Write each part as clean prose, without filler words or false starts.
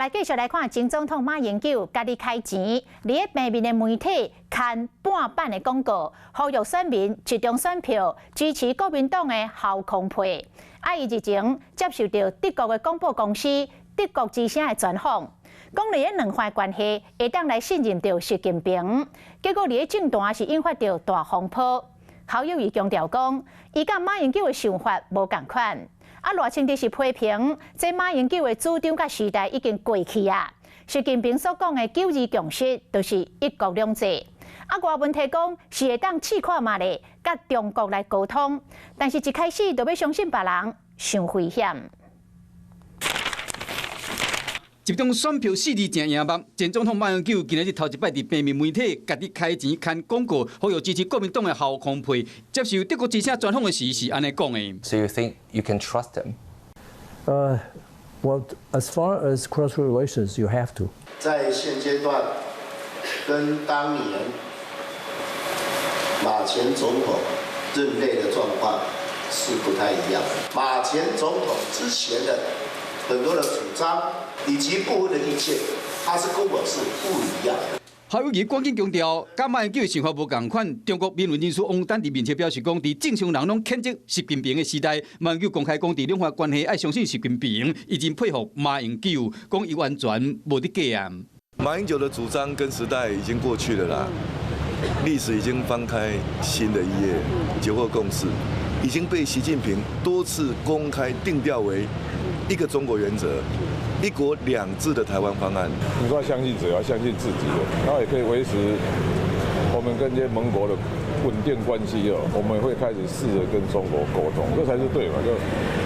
來繼續來看前總統馬英九家己開錢，佇咧平面的媒體刊半版的廣告，呼籲選民集中選票支持國民黨的侯康沛。啊，伊日前接受著德國的廣播公司德國之聲的專訪，講佇咧兩岸關係會當來信任著習近平，結果佇咧政壇是引發著大風波。侯友宜強調講，伊佮馬英九的想法無仝款。啊，賴清德是批評，這馬英九的主張佮時代已經過去啊。習近平所講的九二共識，就是一國兩制。啊，外文提講是會當試看覓咧，佮中國來溝通，但是一開始就欲相信別人，傷危險。集中選票四字誠贏目，前總統馬英九今仔日頭一擺佇平面媒體家己開錢刊廣告，呼籲支持國民黨的侯康沛。接受德國之聲專訪的時是按呢講的。 So you think you can trust him? Well, as far as cross-strait relations, you have to. 在現階段，跟當年馬前總統任內的狀況是不太一樣。馬前總統之前的很多的主張以及部分的意見，他是跟我是不一樣的。侯友宜趕緊強調，佮馬英九的想法無仝款。中國民運人士王丹佇面冊表示講，佇正常人攏譴責習近平的時代，馬英九公開講，佇兩岸關係愛相信習近平，伊真佩服馬英九，講伊完全無佇假啊。馬英九的主張跟時代已經過去了啦，歷史已經翻開新的一頁，九二共識已經被習近平多次公開定調為一個中國原則、一國兩制的台灣方案。你說要相信誰？要相信自己的，然後也可以維持我們跟這些盟國的穩定關係哦。我們會開始試着跟中國溝通，這才是對嘛？就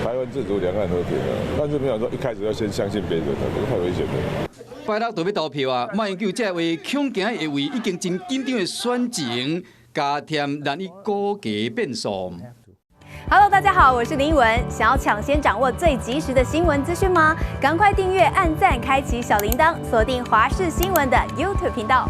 台灣自主，兩岸和平啊。但是沒有說一開始要先相信別人的，這個太危險了。拜六就欲投票啊！馬英九這位恐驚會為已經真緊張的選情加添難以估計變數。 Hello，大家好，我是林文。想要搶先掌握最及時的新聞資訊嗎？趕快訂閱、按讚、開啟小鈴鐺，鎖定華視新聞的 YouTube 頻道。